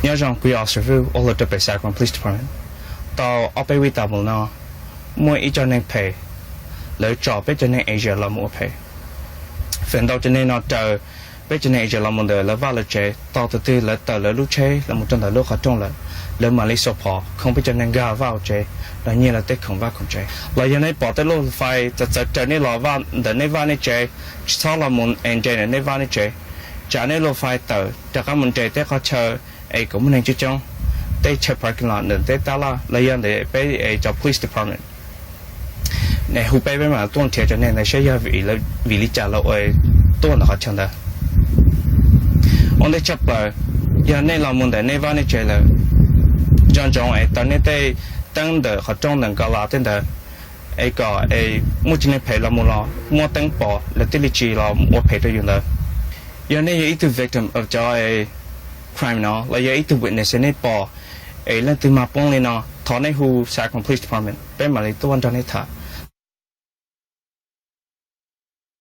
Nyob zoo kwv tij Xhoos Vwj uas hlub rau pem Sacramento Police Department. Tau ob peb week tas mus no, muaj ib co neeg phem, lawv tso peb cov neeg Asia los mus ua phem. Feem ntau cov neeg no raws peb cov neeg Asia los mus ntawm lawv vaj lawv tsev, tos tus twg lawv tawm lawv lub tsheb los mus rau ntawm lub qhov rooj lawm, lawv mam li xuas phom khoom peb cov neeg nkag vaj hauv tsev los nyiag lawv tej khoom vaj khoom tsev. Los yog nej pom tej lub fais txawv txawv raws nej los ntawm nej vaj nej tsev, tsis txhob los mus es nres ntawm nej vaj nej tsev. Tsav nej lub fais tawm rov qab mus nres tej qhov chaw es kom muaj neeg coob coob, tej chaw parking lot ntawm tej tab laj los yog ntawm peb es cov police department. Hu peb, peb mam tuaj nrhiav cov neeg ntawd saib yog vim li cas lawv ua tuaj ntawm qhov chaw ntawd. Ua ntej tshaj plaws, yog nej los mus ntawm nej vaj nej tsev lawm, nco ntsoov es taws nej tej teeb ntawm qhov rooj ntawm nkas las tej ntawd, es kom es muaj cov neeg phem los mus los muaj teeb pom lawv thiaj li tsis los ua phem rau yus ntawd. Yog nej yog ib tug victim of cov crime no los yog ib tug witness nej pom es leej twg mag poob li no, thov nej hu Sacramento Police Department, peb mam li tuaj nrog nej tham.